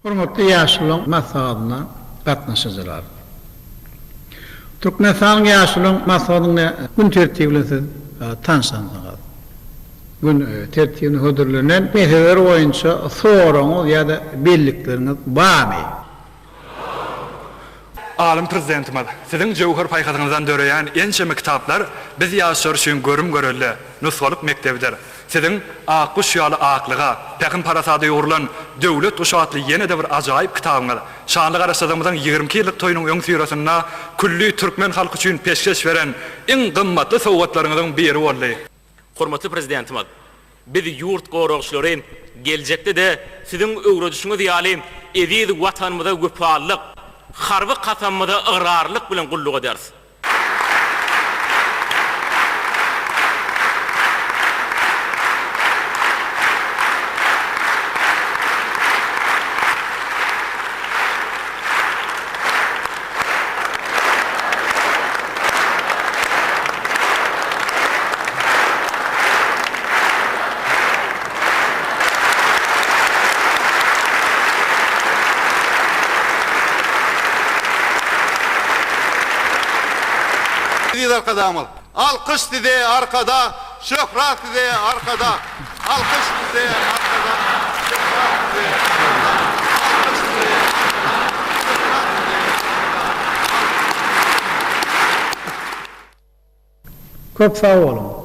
Hormatly Ýaşulularyň maslahatyna gatnaşyjylar! Türkmenistanyň Ýaşulularyň maslahatynyň gün tertibi bilen siz tanyşansyňyz. Gün tertibine hödürlenen meseleler boýunça soragyňyz ýa-da bellikleriňiz barmy? Alym Prezidentimiz, Siziň jöwher paýhasyňyzdan döreýän ençeme kitaplar biz ýaşlar üçin görüm-görelde, nusgalyk mekdebidir. Siziň Ak guş ýaly aklyga, pähim-parasada ýugrulan Döwlet guşy atly ýene-de bir ajaýyp kitabyňyz şanly Garaşsyzlygymyzyň 22 ýyllyk toýunyň öňüsyrasynda külli türkmen halky üçin peşgeş beren iň gymmatly sowgatlaryňyzyň biri boldy. Hormatly Prezidentimiz, biz ýurt goragçylary geljekde-de Siziň öwredişiňiz ýaly eziz Watanymyza wepalylyk, harby kasamymyza ygrarlylyk bilen gulluk ederis. Eziz Arkadagymyz, alkyş size Arkadag, şöhrat size Arkadag! Alkyş size Arkadag, şöhrat size Arkadag! Alkyş size Arkadag, şöhrat size Arkadag! Köp sag boluň.